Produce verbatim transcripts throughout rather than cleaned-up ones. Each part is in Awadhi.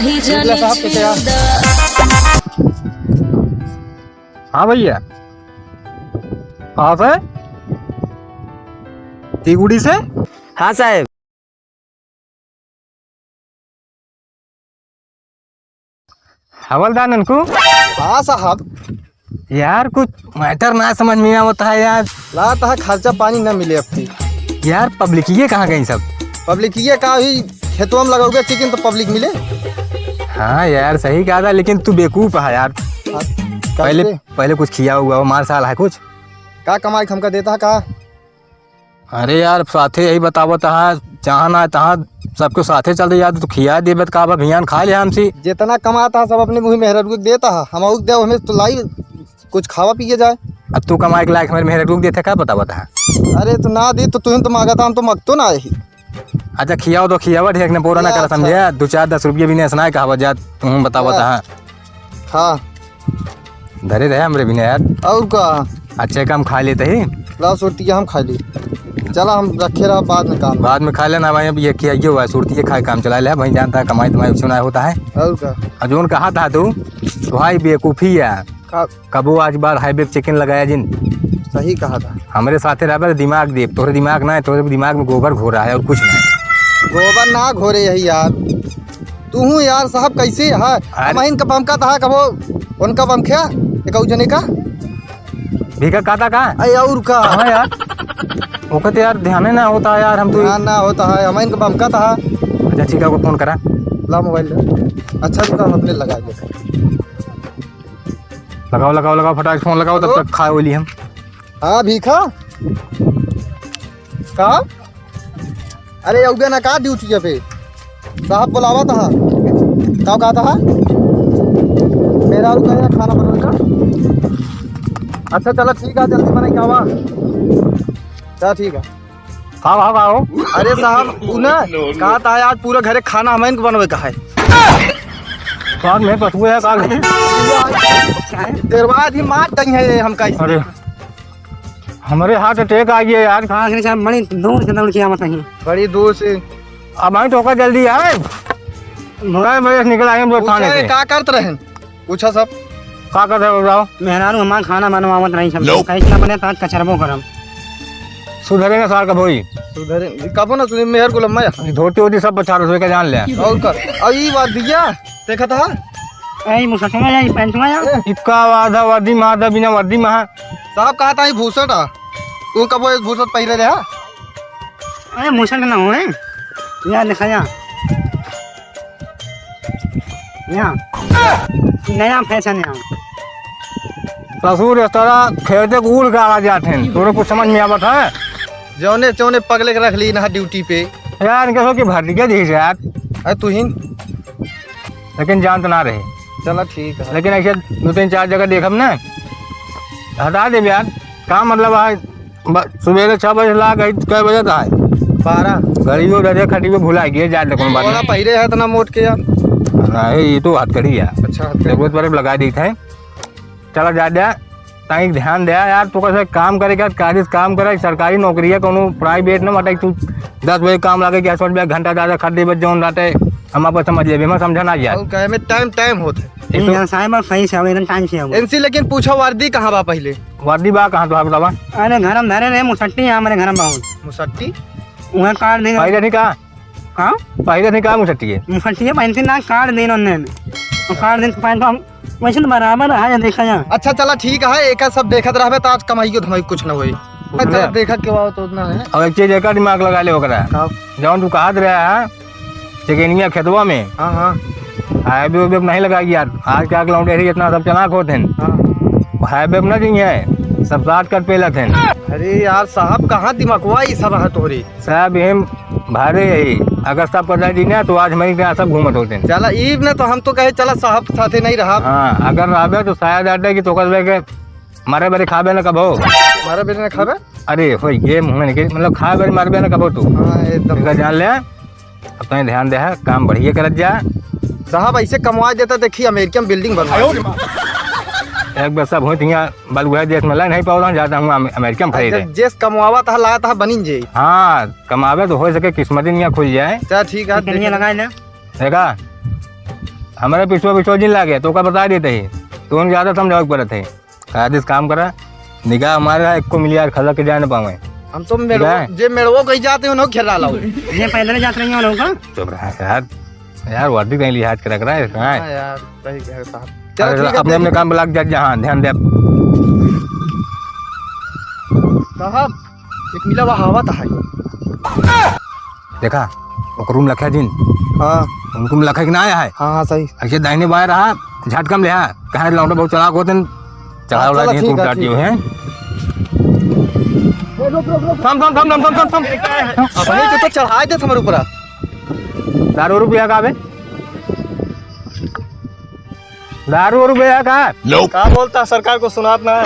देख ले साहब, कैसे यार। हाँ भैया, कहाँ से? तीगुड़ी से? हाँ साहेब। हवलदार ननकू। हाँ साहब। यार, कुछ matter ना समझ में आवत है यार। लागत है खर्चा पानी न मिले अब की। यार, पब्लिकिये कहाँ गई सब? पब्लिकिये का ही खेतवा में लगाओगे चिकन तो पब्लिक मिले। हाँ यार, सही कहा था, लेकिन तू बेवकूफ है यार। हाँ, पहले, कैसे? पहले कुछ खिया हुआ हो, मार साल है कुछ। का कमाई हमका देता है का? अरे यार, साथे यही बतावत हा, जहाँ ना तहाँ सबके साथे चल रही यार, तू खिया देबे त का बा, भियान खा ले हमसे। जितना कमाता हा, सब अपने मुँह मेहरारू के देता हा, हम आउक दे, हमें तो लाई कुछ खावा पिए जाए। अब तू कमाए के लायक हमारे मेहरारू के देते का बतावत हा? अरे तो ना दी तो तुम तो मांगता, हम तो मगतो ना यही। अच्छा खियाओ तो खियावा, ढेर ने बोरा ना या करा अच्छा। समझे, दो चार दस रुपये भी नहीं सुनाए कहावत जात, तुम बतावत या। हा। खा। धरे रहे हमरे बिना यार। और का? अच्छे काम खा लेते ही। लाओ सुरतिया हम खा ली। चला हम रखे रहा बाद में काम। बाद में खा लेना भाई, अब ये किया ये हुआ, सुरतिये खाए काम चला ले भाई, जानता है कमाई धमाई उछना होता है। और का? और जोन कहा था तू, तो भाई बेवकूफ़ी है। का? कबो आज बार हाईवे पे चिकन लगाया जिन। सही कहा था। हमरे साथे रहबे तो दिमाग दे, तोहरे दिमाग ना है, तोहरे दिमाग में गोबर घोरा है और कुछ ना है। गोबर ना घोरे यही यार। तू हूँ यार साहब, कैसे है? अरे। हम इनका बमका तहा कबो, उनका बमख्या, एक जने का। भीखा काटा का? अरे और का? हाँ यार, ओके तो यार ध्यान ही ना होता है यार, हम तो ध्यान ना होता है, हम इनका बमका तहा। अच्छा ठीक है, ओके फोन करा। ला मोबाइल ले। अच्छा रुका, हम अपने लगा दे। लगाओ, लगाओ, लगाओ, फटाक से फोन लगाओ, तब हेलो? तक खाए वाली हम। हाँ भीखा। का? अरे, अउबे ना का ड्यूटी पे? साहब बुलावा तहा। का कहा तहा? मेहरारू कहे खाना बनवे का। अच्छा, चला ठीक है, जल्दी बनाई के आवा। चला ठीक है। का भाव आओ? अरे साहब, उ ना, कहा तहा आज पूरा घरे खाना हमइन के बनवे का है। कौन में पशु है, का? तेरवा आदमी मार दई है ये हमका। अरे। हमरे heart attack आ गया यार। कहाँ से साहब, बड़ी दूर से दौड़ के आवत हैं। बड़ी दूर से। अब आई तो का जल्दी आए। कै बजे से निकल आए हम लोग पूछा थाने ये से। का करत रहन? पूछा सब। का करत रहे बताओ? मेहरारू हमार खाना बनवावत रही सब। Nope। कैसे ना बने तो आज कचरबो करम। सुधरे ना सार का भोई। सुधरे, कबो ना सुधरे, मेहर को लम्बा है। धोती वोती सब बचा रहे, का जान ले। और का? और ई बात दिया, देखा था? ए, मुसलमान है, ई पैंटवा है। इक्का आधा वर्दी मार दे, बिना वर्दी में है। साहब कहा था, ई भूसट आ। तू कबो एक भूसट पहिरे रहा? अरे, भूसट ना हो, हैं? या देखा या। या। नया फैशन है। ससुर, इस तरह खेते को उड़ के आ जाते हैं। तोरे कुछ समझ में आवत है? जौने, जौने पगले के रख ली ना ड्यूटी पे। यार, इनके सो की भर दिया दीजिए यार। अरे, तू ही लेकिन जानत ना रहे। चला ठीक है। लेकिन ऐसे दो तीन चार जगह देखब ना, हटा देब यार। का मतलब है, ब-, सुबेरे छह बजे ला गई, कै बजे का है? बारह। घड़ियो डरे खटियो भुला गए, जा ले कौन बात ओला नहीं। पहिरे है इतना मोट के यार। नहीं, ये तो हथकड़ी है। अच्छा, हथकड़ी। जरूरत पड़े लगा दी थे। चला जा दे, ताई ध्यान दे यार, तू कैसे काम करे का, कागज काम करे, सरकारी नौकरी है, कोनो प्राइवेट ना, मतलब तू दस बजे काम लागे, क्या सोच बे, घंटा ज्यादा खट देबे, जौन रहते, हम आपको समझ लेबे, हम समझा ना यार। और कहे में टाइम, टाइम होत है। ये तो यहाँ साहब, आप सही से आओ, एकदम टाइम से आओ। इनसे लेकिन पूछो, वर्दी कहाँ बा पहले? वर्दी बा कहाँ, तो आप बतावा। अरे, घर में धरे रहे, मुसट्टी है हमारे घर में बहुत। मुसट्टी? वहाँ काट देंगे। पहले नहीं कहा? हाँ? पहले नहीं कहा मुसट्टी है? मुसट्टी है, पहनते ना, काट देना उन्हें। तो काट दें तो पहन तो हम वैसे तो बराबर है, देखा जा। अच्छा, चला ठीक है, एक सब देखत रहबे तो आज कमाइयो धमाई कुछ ना होई। अच्छा। चला देखत के बात उतना है। अब एक चीज एक दिमाग लगा ले ओकरा। का? जौन तू कहत रहा है, चिकनिया खेतवा में। हाँ, हाँ। हाईवे उबे नहीं लगाई यार, आज क्या लौंडे रही इतना सब चलाक होते हैं। हाँ। हाईवे में ना जी है, सब साथ कर पेलत हैं। अरे यार साहब, कहाँ दिमागवा ई सब है तोहरी? साहब, हम भारे यही अगस्ता पर जाए जी ना, तो आज हमारी यहाँ सब घूमत होते हैं। चला, ईब ने तो हम तो कहे, चला साहब के साथे नहीं रहा। हाँ, अगर रहबे तो शायद आटे कि तोकर बे के मारे बरे खाबे ना कबो। मारे बरे ना खाबे? अरे, होई, ये मुँह में निकल, मतलब खाए बरे मारबे ना कबो तू। हाँ, एकदम। इनका जान ले, अब तनी ध्यान दे, काम बढ़िया करत जा। साहब, ऐसे कमवा देता, देखिए, अमेरिका में बिल्डिंग बनवा दी। एक बार सब होई, तो यहाँ बलुआ देश में ला नहीं पावला, जाता हूँ अमे-, अमेरिका में खरीदे। अच्छा, जेस कमवावा था, लाया था, बनिन जे। हाँ, कमावे तो हो सके, किस्मत ही यहाँ खुल जाए। चल, ठीक है, चिकनिया देख। लगाए ले। देखा? हमारे पिछुआ पिछुआ जिन लागे, तो का बता देते ही। तो उन ज्यादा समझावे के पड़त है। आदेश काम करा, निगाह हमारा एको मिलियार खलक के जाए न पावे। हम तो मेड़ो, ठीक है? जे मेड़वो कहीं जाते हैं, उन्हों घेरा लाओ। ये पैदल जात रही हैं उन्हों का? चुप रहा यार, यार वर्दी कहीं लिहाज कर रख रहा है, कहाँ है? हाँ यार, सही कह रहे साहब। चलो अरे, ठीक है, अपने, अपने देखिए। काम पे लग जा, जहाँ ध्यान दे। साहब, एक मिला हुआ हवा तो है। देखा, ओकर रूम लखे जिन। हाँ। उनको रूम लखे कि ना आया है? हाँ, हाँ, सही। ऐसे दाहिने बाएं रहा, झटकम ले हा। कहे लौंडे बहुत चालाक होते हैं, चढ़ा हाँ, उड़ा चलो, दिए, ठीक टूट है, टाट ठीक दिए है। हैं। थम, थम, थम। अब भाई, तू तो चढ़ाए दे हमारे ऊपर। दारू रुपया का बे? दारू रुपया का? का बोलता सरकार को सुनात ना है?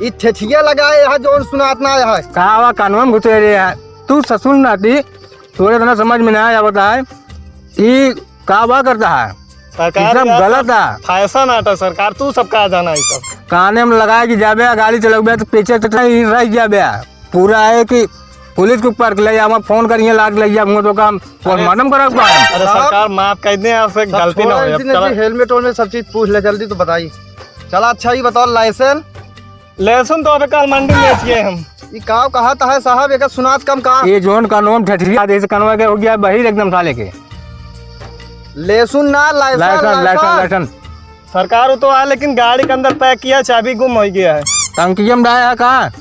ई ठेठिया लगाए यहाँ जोन सुनात ना है। का वा कानून घुसे रे है? तू ससुर नाती, तोरे इतना समझ में ना आया बताए। ई का बा करता है? सरकार ई सब यार, गलत है। फैशन आटा सरकार, तू सब का जाना है सब। काने में लगाए कि जाबे, गाड़ी चलौबे तो पीछे से नहीं रह जाबे। पूरा है कि पुलिस के ऊपर ले जावा, फोन करिए, लाग ले जावा, तो काम अरे, पोस्टमार्टम करा के बा। अरे साहब, सरकार माफ कर दे, आपसे सब गलती ना छोड़ा, हो, अब इसी ने चला। जी हेलमेट वेलमेट सब चीज पूछ ले जल्दी तो बताई। चला अच्छा ही बताओ, लाइसेंस? लहसुन तो अबे कल मंडी में बेच गए हम। ई काव कहा था है साहब, एकर सुनात कम का? ये जोन का नोम ठठिया दे से कनवा के हो गया बहिर एकदम साले के। लहसुन ना, licence, licence, licence, licence. Licence. सरकार वो तो आया, लेकिन गाड़ी के अंदर पैक किया, चाबी गुम हो गया है। टंकिया में डाया है का?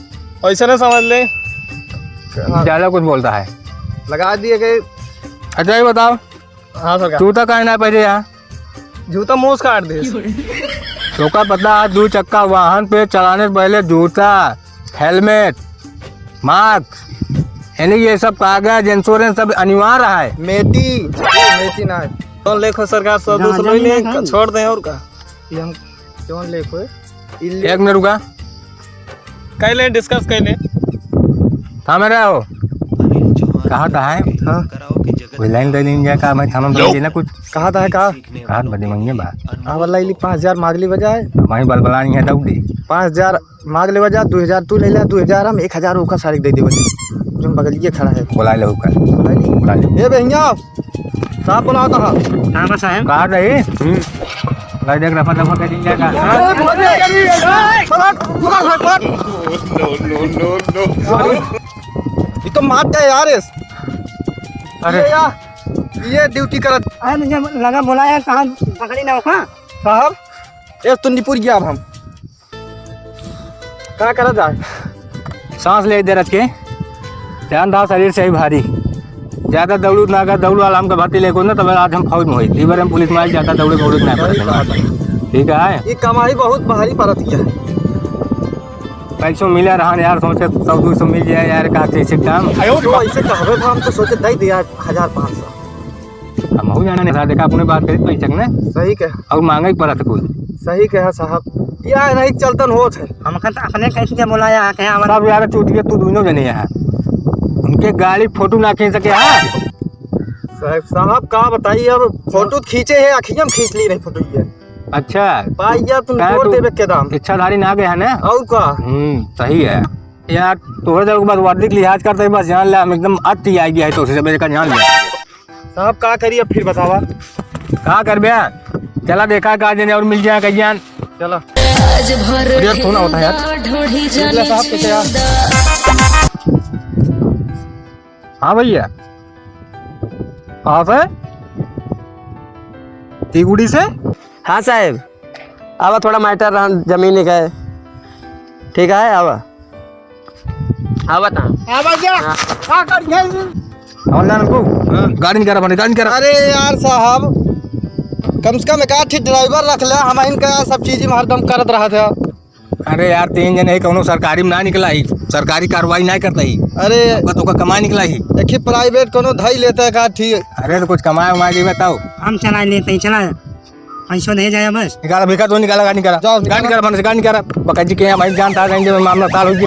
ऐसे ना समझ ले। ज्यादा कुछ बोलता है। लगा दिए गए। अच्छा, ये बताओ, हाँ सरकार। जूता काहे ना पहने यहाँ? जूता मूस काट दे। तोका पता है, दो चक्का वाहन पे चलाने से पहले जूता, हेलमेट, मास्क, यानी ये सब कागज, इंश्योरेंस सब अनिवार्य है। मेटी, ये मेटी ना है। कौन लेखो सरकार, सब गांजा दूसरो ही नहीं ले, खाई। छोड़ दें और का। ये हम कौन लेखो है? इल्ली- एक मिनट रुका। कह लें, डिस्कस कह लें। थामे रहो। कहा था है? हाँ। कोई लाइन दे दीन जाए का, मैं थामे बोल देना कुछ। कहा था है का? कहा बदे मंगे बा। हाँ, वाला इली पाँच हजार मांग ली बजाए। हमारी बलबलानी है दौड़ दी। पाँच हजार मांग ले बजा, दो हजार तू ले ले, दो हजार हम, एक हजार ओका सारे दे दे बजा। जो बगलिए खड़ा है। बुला ले ओका। बुला ले। बुला ले। ए बे, हियाँ आओ। साहब बुलाओ तो हाँ। कहाँ बस है? कहाँ रही? हम्म। भाई देख, रफा दफा कर दीजिए का? ए, पलट, पलट, पलट, पलट। ये तो मार दे यार इस। अरे। ये यार, ये ड्यूटी करत। अरे मुझे लगा बोला यार, कहाँ पकड़ी ना, हाँ? साहब, ये तो निपुर गया अब हम। का करा जाए? सांस ले दे रख के, ध्यान रहा शरीर से ही भारी। ज्यादा दौड़ू ना, अगर दौड़ वाला हमका भर्ती लेको ना, तब आज हम फौज में होई। ई बार हम पुलिस में आई, ज्यादा दौड़े दौड़े ना पड़े। ठीक है? ये कमाई बहुत भारी पड़त है। पैसों मिला रहा यार, सोचे सौ दो सौ मिल जाए यार, का कैसे काम। तो ऐसे कहबे तो हम तो सोचे दे दिया हजार पाँच सौ। हम हो जाना नहीं था, देखा अपने बात करी पैसा के ना। सही कह। और मांगे ही पड़ा था कुल। सही कहा साहब, या नहीं चलतन होत है। हमका तो अपने कैसे बोला यहाँ के हमारा। सब यार चूतिया तू दोनों जने यहाँ। उनके गाड़ी फोटो ना खींच सके हाँ। साहब, साहब का बताइए, अब फोटो खींचे है, अखियाँ में खींच ली रही फोटो ये। अच्छा। पाई यार तुम काहे जोड़ तू देवे के दाम। इच्छाधारी ना गया है ना? और का? हम्म, सही है। यार, तोहरे जब बस वर्दी के लिहाज करते ही बस जान ले, हम एकदम अति आई गया है, तो उसे जब का जान ले। साहब, का करी अब फिर बतावा? का करबे? चला देखा का जने और मिल जाए कहियान। चला। आज भर अरे यार, फोन आवता है यार। ढेला ढोढ़ी जाने निकला साहब, कैसे यार? छुदा। हाँ भैया। कहाँ से? तीगुड़ी से? हाँ साहब, आवा थोड़ा मैटर रहन जमीन के। ठीक है, आवा। आवा ता। आवा जा। हाँ। का कर गया? ऑनलाइन को? हाँ। गाड़ी निकाला बने, गाड़ी निकाला। अरे यार साहब, कम से कम एक आध ठी ड्राइवर रख ले, हम इनका सब चीज में हरदम करत रहत है। अरे यार, तीन जने है, कौनो सरकारी में ना निकला ही, सरकारी कार्रवाई ना करता ही। अरे। ओका तो ओका कमाई निकला ही। एक ही प्राइवेट कौनो धई लेता है का ठीक। अरे तो कुछ कमाए उमाए के बताओ। हम चला लेते हैं, चला। पैसों दे जाए बस। निकाला भिखा तो निकाला, गाड़ी निकाला। जाओ, गाड़ी निकाला। निकाला, बन से गाड़ी निकाला। बकजी के यहाँ भाई जानता है, कहीं जब मामला साल हो गया।